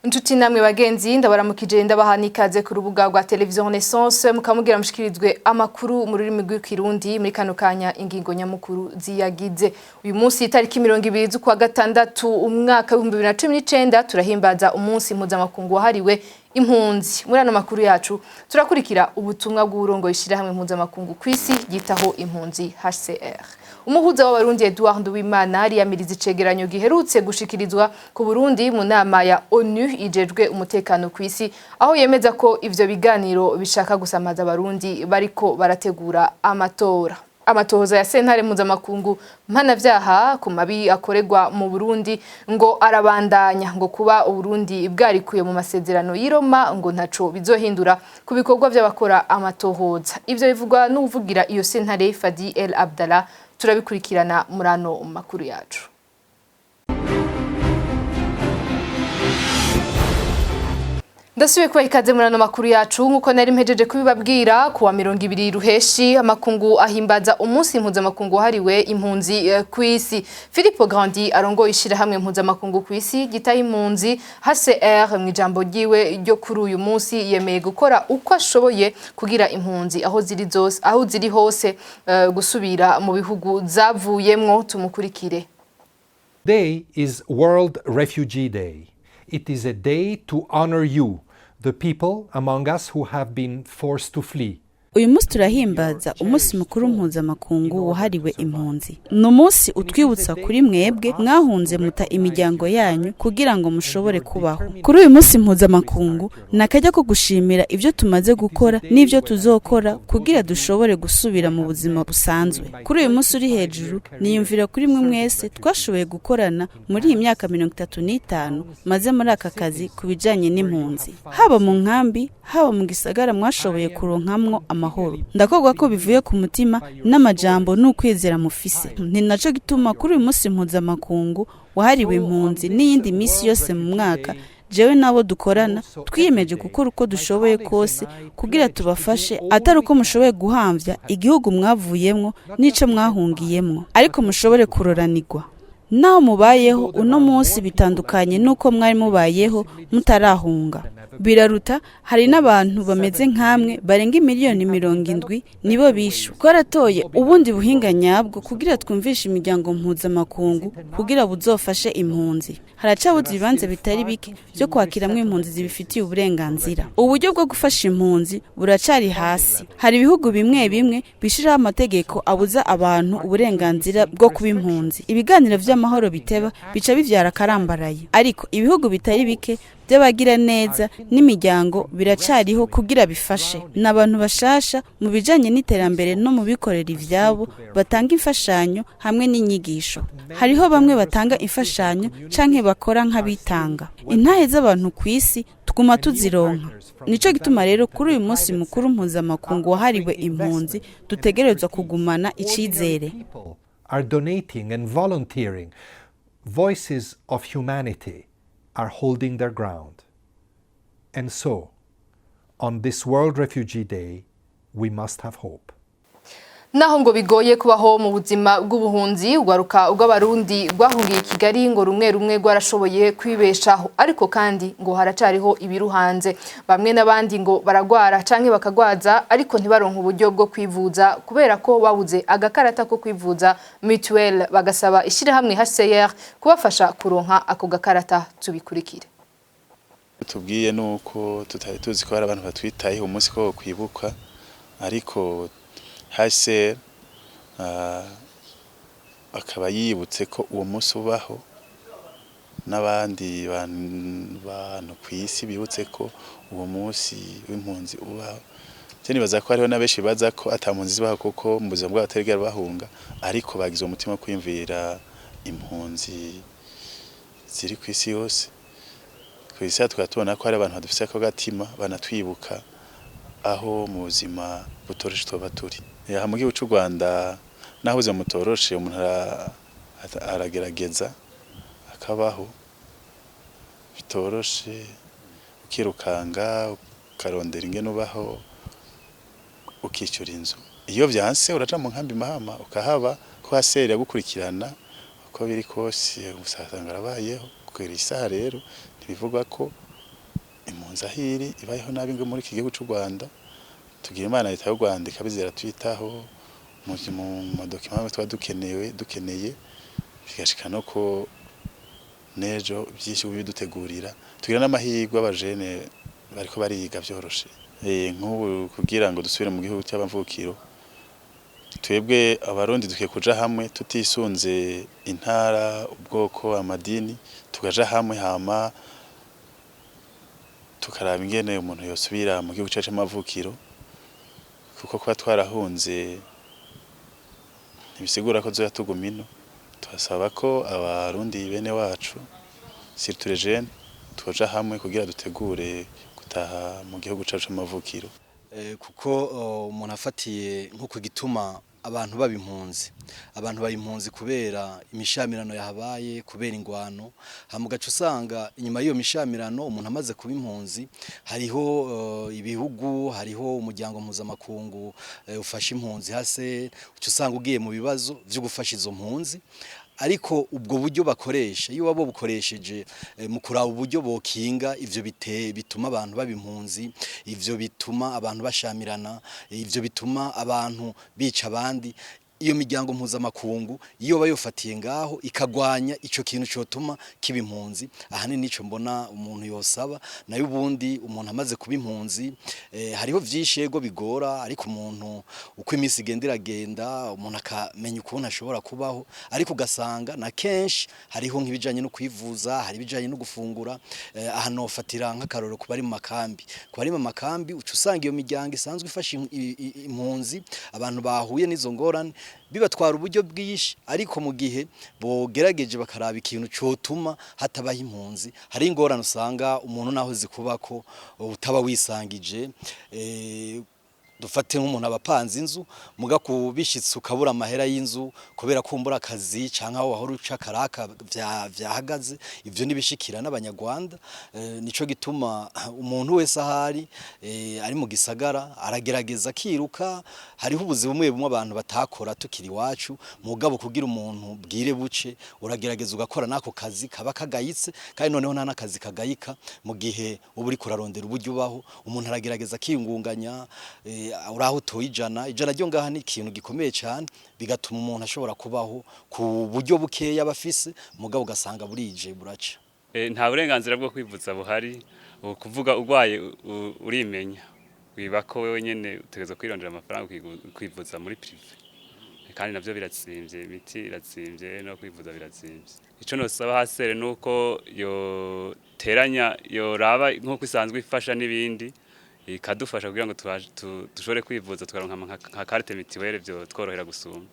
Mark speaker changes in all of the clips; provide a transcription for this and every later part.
Speaker 1: Inshuti namwe bagenzi, ndabaramukije, ndabaha n'ikaze ku rubuga rwa Televiziyo Renaissance, mukamubwira mushikirizwe amakuru mu rurimi rw'Ikirundi. Muri kano kanya, ingingo nyamukuru ziyagize: uyu munsi itariki 20 z'ukwa gatandatu umwaka w'2019 turahimbaza umunsi mpuzamakungu wahariwe impunzi. Muri ano makuru yacu turakurikira ubutumwa bw'uburongo ishirahamwe mpuzamakungu kw'isi ryitaho impunzi, HCR. Umuhuza w'Abarundi Edouard Nduwimana ariyamiriza icegeranyo giherutse gushikirizwa ku Burundi mu nama ya ONU ijejwe umutekano kw'isi, aho yemeza ko ivyo biganiro bishaka gusamaza Abarundi bariko barategura amatora. Amatohoza ya sentare mpuzamakungu mpanavyaha ku mabi akorerwa mu Burundi ngo arabandanya. Ngo kuba Uburundi bwarikuye mu masezerano y'i Roma ngo ntaco bizohindura ku bikorwa vy'abakora amatohoza. Ivyo bivugwa n'uwuvugira iyo sentare, Fadi El Abdallah. Turabikurikirana muri ano makuru yacu. Ndasubiye kubaha ikaze muri ano makuru yacu. Nk'uko nari mpejeje kubibabwira, kuwa 20 ruheshi amakungu ahimbaza umunsi mpuzamakungu wahariwe impunzi kw'isi. Filippo Grandi arongoye ishirahamwe mpuzamakungu kw'isi ryitaho impunzi, HCR, mu ijambo ryiwe ryo kuri uyu munsi yemeye gukora uko ashoboye kugira impunzi aho ziri zose, aho ziri hose, gusubira mu bihugu zavuyemwo. Tumukurikire.
Speaker 2: Today is World Refugee Day. It is a day to honor you, the people among us who have been forced to flee.
Speaker 3: Uyu munsi turahimbaza umunsi mukuru mpuzamakungu wahariwe impunzi. Ni umunsi utwibutsa kuri mwebwe mwahunze muta imiryango yanyu kugira ngo mushobore kubaho. Kuri uyu munsi mpuzamakungu ni akajya ko gushimira ibyo tumaze gukora n'ibyo tuzokora kugira dushobore gusubira mu buzima busanzwe. Kuri uyu munsi uri hejuru, niyumvira kuri mwe mwese twashoboye gukorana muri iyi myaka 35 maze muri aka kazi ku bijyanye n'impunzi, haba mu nkambi, haba mu gisagara mwashoboye kuronkamwo amahoro. Ndakogwa ko bivuye ku mutima n'amajambo n'ukwizera mufise. Ni naco gituma kuri uyu munsi mpuzamakungu wahariwe impunzi n'iyindi minsi yose mu mwaka, jewe n'abo dukorana twiyemeje gukora uko dushoboye kose kugira tubafashe, atari uko mushoboye guhamvya igihugu mwavuyemwo n'ico mwahungiyemwo, ariko mushobore kuroranirwa. Naho mubayeho uno munsi bitandukanye n'uko mwari mubayeho mutarahunga, biraruta. Hari n'abantu bameze nkamwe barenga miliyoni 70 nibo bishwe. Twaratoye ubundi buhinga nyabwo kugira twumvishe imiryango mpuzamakungu kugira buzofashe impunzi. Haracabuze ibibanza bitari bike byo kwakiramwo impunzi zibifitiye uburenganzira. Uburyo bwo gufasha impunzi buracari hasi. Hari ibihugu bimwe bimwe bishiraho amategeko abuza abantu uburenganzira bwo kuba impunzi. Ibiganiro vy'amahoro biteba bica bivyara akarambaraye, ariko ibihugu bitari bike by'abagira neza n'imiryango biracariho kugira bifashe. Ni abantu bashasha mu bijanye n'iterambere no mu bikorera ivyabo, batanga imfashanyo hamwe n'inyigisho. Hariho bamwe batanga imfashanyo canke bakora nk'abitanga. Intahe z'abantu ku isi tuguma tuzironka. Nico gituma rero kuri uyu munsi mukuru mpuzamakungu wahariwe impunzi dutegerezwa kugumana icizere.
Speaker 2: People are donating and volunteering. Voices of humanity are holding their ground. And so, on this World Refugee Day, we must have hope.
Speaker 1: Naho ngo bigoye kubaho mu buzima bw'ubuhunzi, urwaruka rw'Abarundi rwahungiye i Kigali ngo rumwe rumwe rwarashoboye kwibeshaho, ariko kandi ngo haracariho ibiruhanze. Bamwe n'abandi ngo baragwara canke bakagwaza, ariko ntibaronke uburyo bwo kwivuza kubera ko babuze agakarata ko kwivuza, mutuelle. Bagasaba ishirahamwe HCR kubafasha kuronka ako gakarata. Tubikurikire.
Speaker 4: Tubwiye nuko tutari tuzi ko hari abantu batwitayeho umunsi ko kwibuka, ariko HCR akaba yibutse ko uwo munsi ubaho, n'abandi bantu ku isi bibutse ko uwo munsi w'impunzi ubaho. Je nibaza ko hariho na benshi baza ko ata mpunzi zibaho, kuko mu buzima bwabo batari bahunga, ariko bagize umutima wo kwiyumvira impunzi ziri ku isi yose. Ku isi tukaba tubona ko hari abantu badufise ako gatima, banatwibuka aho mu buzima butoroshe tuba turi. Aha mu gihugu c'u Rwanda, naho ubuzima butoroshe, umuntu aragerageza akabaho. Bitoroshe, ukirukanga ukarondera ingene ubaho, ukishyura inzu. Iyo vyanse uraja mu nkambi Mahama ukahaba, ko HCR yagukurikirana uko biri kose, usanga arabayeho kugera isaha. Rero ntibivugwa ko Impunzi aho iri ibayeho nabi ngo muri iki gihugu cy'u Rwanda. Tugira Imana, leta y'u Rwanda ikabizera twitaho mu ma documents tuba dukenewe dukeneye, bigashika no ko nejo byinshi bidutegurira. Tugira n'amahirwe, abajene bariko bariga vyoroshe. Nk'ubu kugira ngo dusubire mu gihugu cy'abamvukiro, twebwe Abarundi dukwiye kuja hamwe tutisunze intara, ubwoko, amadini, tukaja hamwe, hama tukaraba ingene umuntu yosubira mu gihugu cacu c'amavukiro, kuko kuba twarahunze ntibisigura ko zoya tuguma ino. Tuhasaba ko Abarundi bene wacu, surtout les jeunes, twoja hamwe kugira dutegure gutaha mu gihugu cacu c'amavukiro.
Speaker 5: Kuko umuntu afatiye nko ku gituma abantu baba impunzi, abantu baba impunzi kubera imishamirano yahabaye, kubera ingwano. Hama ugaca usanga inyuma y'iyo mishamirano, umuntu amaze kuba impunzi, hariho ibihugu, hariho umuryango mpuzamakungu ufasha impunzi hase, uca usanga ugiye mu bibazo vyo gufasha izo mpunzi. Ariko ubwo buryo bakoresha, iyo waba bukoresheje mu kuraba uburyo bokinga ivyo bite bituma abantu baba impunzi, ivyo bituma abantu bashamirana, ivyo bituma abantu bica abandi, iyo miryango mpuzamakungu iyo bayofatiye ngaho ikagwanya ico kintu cotuma kiba impunzi, ahanini nico mbona umuntu yosaba. Nayo ubundi umuntu amaze kuba impunzi, hariho vyinshi yego bigora, ariko umuntu uko iminsi igenda iragenda, umuntu akamenya ukuntu ashobora kubaho. Ariko ugasanga na kenshi hariho nk'ibijanye no kwivuza, hari ibijanye no gufungura. Aha nofatira nk'akarorero ku bari mu makambi. Ku bari mu makambi, uca usanga iyo miryango isanzwe ifasha impunzi, abantu bahuye n'izo ngorane, bibatwara uburyo bwinshi. Ariko mu gihe bogerageje bakaraba ikintu cotuma hatabaho impunzi, hari ingorane usanga umuntu naho zikubako utaba wisangije. Dufate nk'umuntu abapanze inzu, muga kubishitse ukabura amahera y'inzu kubera kumbura akazi canke aho wahora uca karaka vyahagaze. Ivyo nibishikira n'Abanyarwanda. Nico gituma umuntu wese ahari, ari mu gisagara, aragerageza akiruka. Hariho ubuzi bumwe bumwe abantu batakora tukiri iwacu, mugabo kugira umuntu bwire buce, uragerageza ugakora nako kazi kaba kagayitse. Kandi noneho nta n'akazi kagayika mu gihe uba uriko urarondera uburyo ubaho. Umuntu aragerageza akiyungunganya. Uraho utoye ijana, ijana ryo ngaha ni ikintu gikomeye cyane, bigatuma umuntu ashobora kubaho ku buryo bukeya aba afise, mugabo ugasanga burije buraca.
Speaker 6: Nta burenganzira bwo kwivuza buhari. Ubu kuvuga urwaye urimenya wiba ko wewe nyene utegerezwa kwirondera amafaranga kwivuza muri privé, kandi navyo biratsimvye, imiti iratsimvye, no kwivuza biratsimvye. Ico nosaba HCR nuko yoteranya, yoraba nkuko isanzwe ifasha n'ibindi, ikadufasha kugira ngo dushobore kwivuza, tukaronka nka carte mutuelle, vyo tworohera gusumba.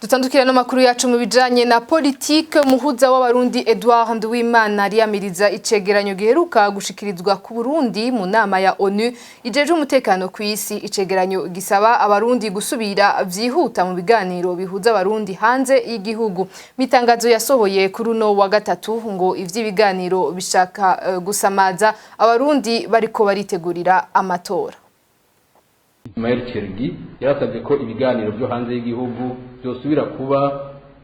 Speaker 1: Dutandukira no makuru yacu mu bijanye na politike. Muhuza w'Abarundi Edouard Nduwimana ariyamiriza icegeranyo giheruka gushikirizwa ku Burundi mu nama ya ONU ijeje umutekano ku isi, icegeranyo gisaba Abarundi gusubira vyihuta mu biganiro bihuza Abarundi hanze y'igihugu. Mitangazo yasohoye kuri uno wa gatatu, ngo ivy'ibiganiro bishaka gusamaza Abarundi bariko baritegurira amatora.
Speaker 7: Ismail Chergui yarasabye ko ibiganiro byo hanze y'igihugu byosubira kuba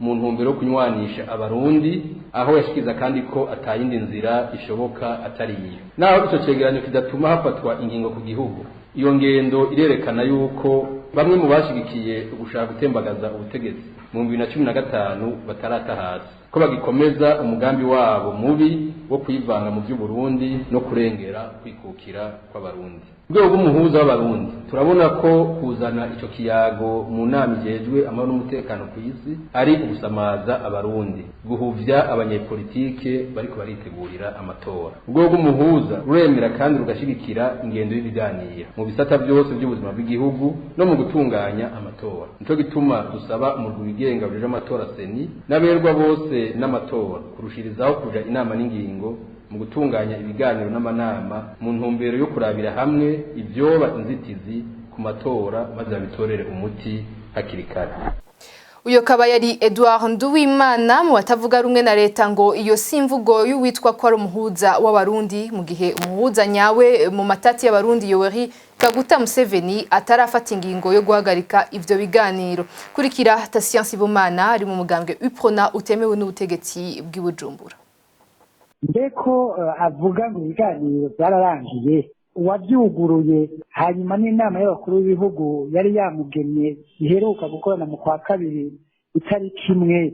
Speaker 7: mu ntumbero yo kunywanisha Abarundi, aho yashikiza kandi ko atayindi nzira ishoboka atari iyo. Naho ico cegeranyo kidatuma hafatwa ingingo ku gihugu, iyo ngendo irerekana yuko bamwe mu bashigikiye gushaka gutembagaza ubutegetsi mu 2015 batarata hasi, ko bagikomeza umugambi wabo mubi wo kwivanga mu by'Uburundi no kurengera kwikukira kw'Abarundi. Urwego rw'umuhuza w'Abarundi turabona ko kuzana ico kiyago mu nama ijejwe amahoro n'umutekano ku isi ari ugusamaza Abarundi, guhuvya abanyepolitike bariko baritegurira amatora. Urwego rw'umuhuza ruremera kandi rugashigikira ingendo y'ibiganiro mu bisata byose by'ubuzima bw'igihugu no mu gutunganya amatora. Nico gituma dusaba umurwi wigenga ujejwe amatora CENI n'aberwa bose n'amatora kurushirizaho kuja inama n'ingingo mu gutunganya ibiganiro n'amanama mu ntumbero yo kurabira hamwe ivyoba inzitizi ku matora, maze babitorere umuti hakiri kare.
Speaker 1: Uyo kaba yari Edouard Nduwimana. Mu batavuga rumwe na leta, ngo iyo si imvugo y'uwitwa ko ari umuhuza w'Abarundi, mu gihe umuhuza nyawe mu matati y'Abarundi Yoweri Kaguta Museveni atarafata ingingo yo guhagarika ivyo biganiro. Kurikira Tatien Sibomana ari mu mugambwe UPRONA utemewe n'ubutegetsi bw'i Bujumbura.
Speaker 8: Mbeko avuga ngo ibiganiro byararangiye, uwabyuguruye, hanyuma n'inama y'abakuru b'ibihugu yari yamugenye iheruka gukorana mu kwa kabiri itariki imwe,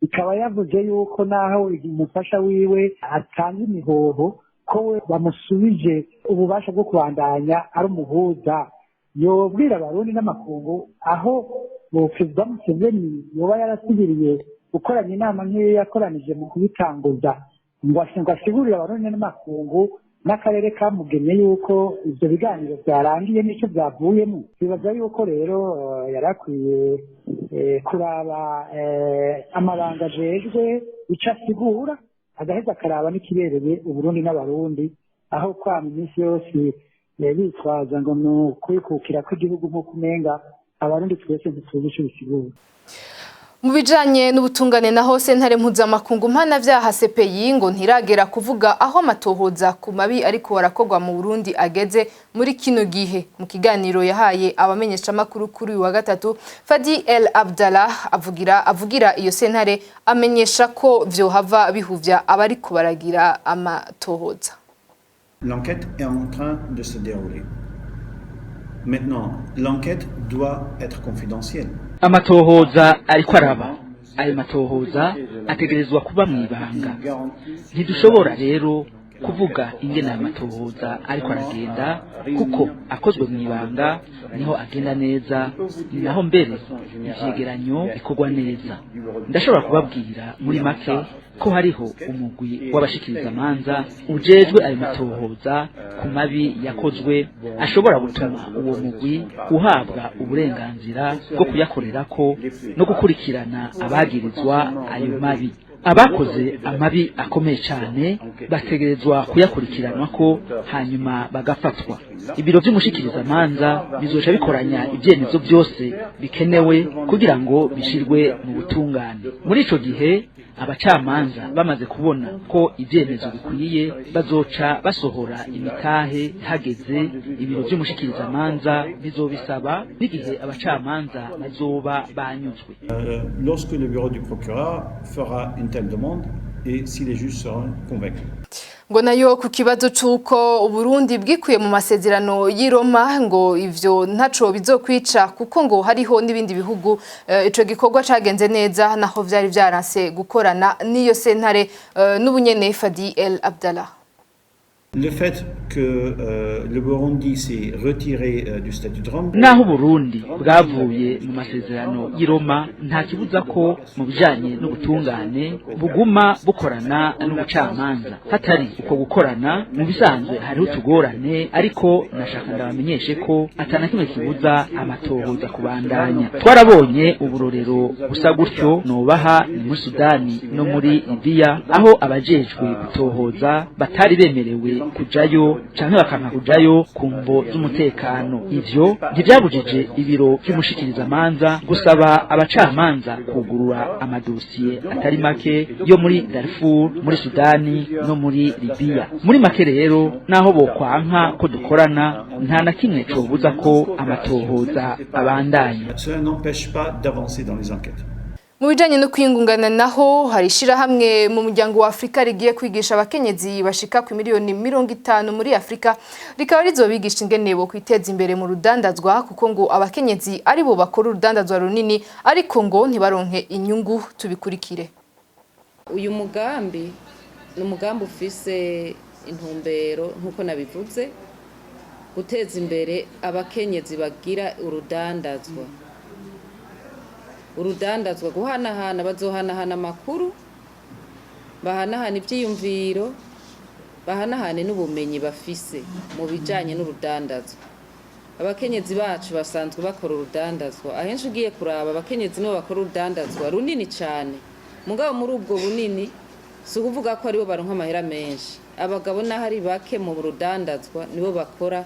Speaker 8: ikaba yavuze yuko naho umufasha wiwe atanga imihoho, ko we bamusubije ububasha bwo kubandanya ari umuhuza. Yobwira Abarundi n'amakungu aho perezida Museveni yoba yarasubiriye gukoranya inama nk'iyo yakoranije mu kubitanguza, ngo asigurire Abarundi n'amakungu n'akarere kamugenye yuko ivyo biganiro byarangiye n'icyo byavuyemo. Bibaza yuko rero yari akwiye kuraba amabanga ajejwe ico asigura, agaheza akaraba n'ikibereye Uburundi n'Abarundi, aho kwama iminsi yose bitwaza ngo ni ukwikukira kw'igihugu, nk'uko umenga Abarundi twese ntituzi ico bisigura.
Speaker 1: Mu bijanye n'ubutungane naho, sentare mpuzamakungu mpanavyaha CPI ngo ntiragera kuvuga aho amatohoza ku mabi ariko arakorwa mu Burundi ageze muri kino gihe. Mu kiganiro yahaye abamenyeshamakuru kuri uyu wa gatatu, Fadi El Abdallah avugira iyo sentare amenyesha ko vyohava bihuvya abariko baragira amatohoza.
Speaker 9: L'enquête est en train de se dérouler. Maintenant, l'enquête doit être confidentielle.
Speaker 10: Amatohoza ariko araba. Ayo matohoza ategerezwa kuba mu ibanga. Ntidushobora rero kuvuga ingene ayo matohoza ariko aragenda, kuko akozwe mu ibanga niho agenda neza, ni naho mbere ivyegeranyo bikorwa neza. Ndashobora kubabwira muri make ko hariho umugwi w'abashikirizamanza ujejwe ayo matohoza ku mabi yakozwe, ashobora gutuma uwo mugwi uhabwa uburenganzira bwo kuyakorerako no gukurikirana abagirizwa ayo mabi. Abakoze amabi akomeye cyane bategerezwa kuyakurikiranwa ko hanyuma bagafatwa. Ibiro vy'umushikirizamanza bizoca bikoranya ibyemezo byose bikenewe kugira ngo bishirwe mu butungane. Muri ico gihe, abacamanza bamaze kubona ko ibyemezo bikwiye, bazoca basohora imitahe hageze. Ibiro vy'umushikirizamanza bizobisaba n'igihe abacamanza bazoba banyuzwe.
Speaker 9: Lorsque le bureau du procureur fera une telle demande et si les juges seront convaincus.
Speaker 1: Ngo nayo ku kibazo c'uko Uburundi bwikuye mu masezerano y'i Roma, ngo ivyo ntaco bizokwica, kuko ngo hariho n'ibindi bihugu ico gikorwa cagenze neza naho vyari vyaranse gukorana n'iyo sentare. N'ubunyene Fadi El Abdallah.
Speaker 9: Le fait que le Burundi s'est retiré du statut de Rome.
Speaker 10: Naho Burundi bwavuye mu masezerano y'i Roma, nta kibuza ko mu bijanye n'ubutungane buguma bukorana n'ubucamanza. Hatari uko gukorana, mu bisanzwe hariho utugorane, ariko nashaka ndabamenyeshe ko atana kimwe kibuza amatohoza kubandanya. Twarabonye uburorero busa gutyo nobaha ni muri Sudani no muri Libiya, aho abajejwe gutohoza batari bemerewe kujayo canke bakanka kujayo ku mvo z'umutekano. Ivyo ntivyabujije ibiro vy'umushikirizamanza gusaba abacamanza kugurura amadosiye atari make yo muri Darfur, muri Sudani no muri Libiya. Muri make rero, naho bokwanka ko dukorana, nta na kimwe cobuza ko amatohoza abandanya.
Speaker 9: Cela n'empêche pas d'avancer dans les enquêtes.
Speaker 1: Mu bijanye no kwiyungungana naho, hari ishirahamwe mu muryango wa Afrika rigiye kwigisha abakenyezi bashika ku miliyoni 50 muri Afrika, rikaba rizobigisha ingene bo kwiteza imbere mu rudandazwa, kuko ngo abakenyezi ari bo bakora urudandazwa runini ariko ngo ntibaronke inyungu. Tubikurikire.
Speaker 11: Uyu mugambi ni umugambi ufise intumbero, nk'uko nabivuze, guteza imbere abakenyezi bagira urudandazwa, guhanahana, bazohanahana amakuru, bahanahana ivyiyumviro, bahanahane n'ubumenyi bafise mu bijanye n'urudandazwa. Abakenyezi bacu basanzwe bakora urudandazwa. Ahenshi ugiye kuraba, abakenyezi nibo bakora urudandazwa runini cyane. Mugabo muri ubwo bunini, si ukuvuga ko aribo baronka amahera menshi. Abagabo n'aho ari bake mu rudandazwa, nibo bakora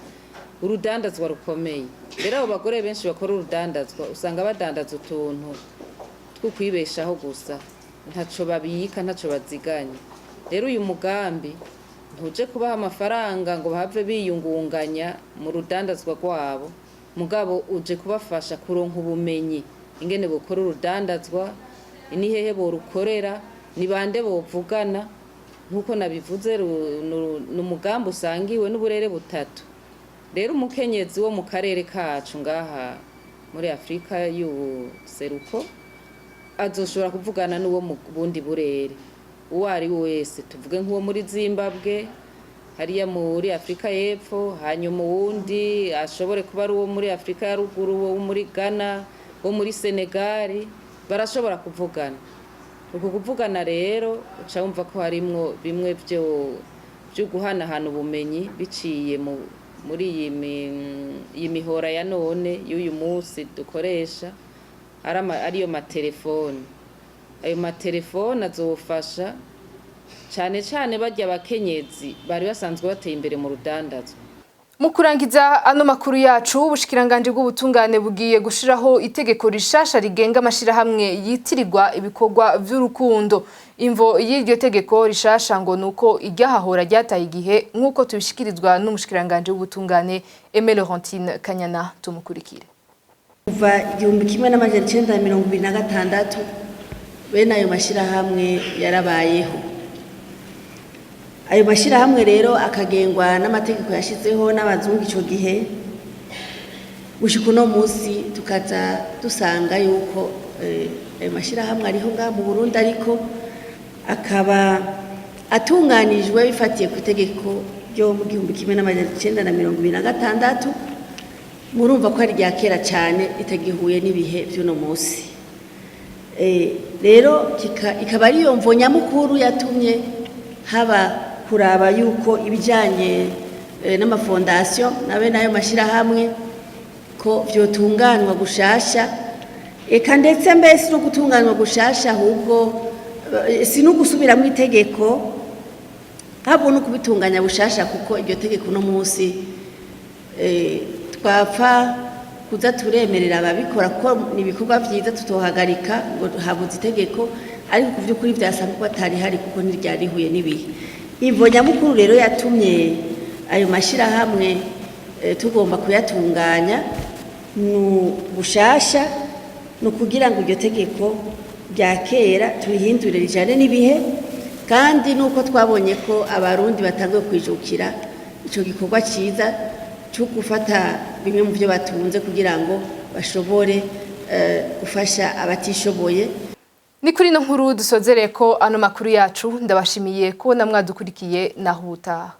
Speaker 11: urudandazwa rukomeye. Rero abo bagore benshi bakora urudandazwa usanga badandaza utuntu two kwibeshaho gusa, ntaco babika, ntaco baziganya. Rero uyu mugambi ntuje kubaha amafaranga ngo bahave biyungunganya mu rudandazwa rwabo, mugabo uje kubafasha kuronka ubumenyi ingene bukora urudandazwa, ni hehe borukorera, ni bande bovugana. Nk'uko nabivuze, ni umugambi usangiwe n'uburere butatu. Rero umukenyezi wo mu karere kacu ngaha muri Afurika y'Ubuseruko azoshobora kuvugana n'uwo mu bundi burere uwo ari we wese, tuvuge nk'uwo muri Zimbabwe, hariya muri Afurika y'Epfo, hanyuma uwundi ashobore kuba ari uwo muri Afurika ya Ruguru, wo muri Ghana, wo muri Senegali, barashobora kuvugana. Uku kuvugana rero uca wumva ko harimwo bimwe byo guhanahana ubumenyi biciye muri iyi mihora ya none y'uyu munsi dukoresha, ariyo matelefone. Ayo matelefone azofasha cyane cyane barya abakenyezi bari basanzwe bateye imbere mu rudandazwa.
Speaker 1: Mu kurangiza ano makuru yacu, ubushikiranganje bw'ubutungane bugiye gushiraho itegeko rishasha rigenga amashirahamwe yitirirwa ibikorwa vy'urukundo. Imvo y'iryo tegeko rishasha ngo nuko iryahahora ryataye igihe, nk'uko tubishikirizwa n'umushikiranganje w'ubutungane Aimée Laurentine Kanyana. Tumukurikire.
Speaker 12: Kuva 1926 bene ayo mashyirahamwe yarabayeho. Ayo mashyirahamwe rero akagengwa n'amategeko yashyizeho n'abazungu icyo gihe. Gushika uno munsi tukaza dusanga yuko ayo mashyirahamwe ariho ngaha mu Burundi, ariko akaba atunganijwe bifatiye ku itegeko ryo mu 1926. Murumva ko ari irya kera cyane, ritagihuye n'ibihe by'uno munsi. Rero ikaba ariyo mvo nyamukuru yatumye haba kuraba yuko ibijyanye n'amafondasiyo nabe n'ayo mashyirahamwe ko vyotunganywa gushasha, eka ndetse mbese no gutunganywa gushasha, ahubwo si no gusubiramo itegeko, ahubwo no kubitunganya bushasha, kuko iryo tegeko uno munsi twapfa kuza turemerera ababikora, kuko ni ibikorwa vyiza tutohagarika ngo habuze itegeko. Ariko ku by'ukuri vyasanga ko atari hari, kuko ntiryari rihuye n'ibihe. Imvo nyamukuru rero yatumye ayo mashyirahamwe tugomba kuyatunganya ni bushasha, ni ukugira ngo iryo tegeko rya kera turihindure rijane n'ibihe, kandi nuko twabonye ko Abarundi batanguye kwijukira ico gikorwa ciza cyo gufata bimwe mu byo batunze kugira ngo bashobore gufasha abatishoboye.
Speaker 1: Ni kuri ino nkuru dusozereye ko ano makuru yacu. Ndabashimiye kubona mwadukurikiye, naho ubutaha.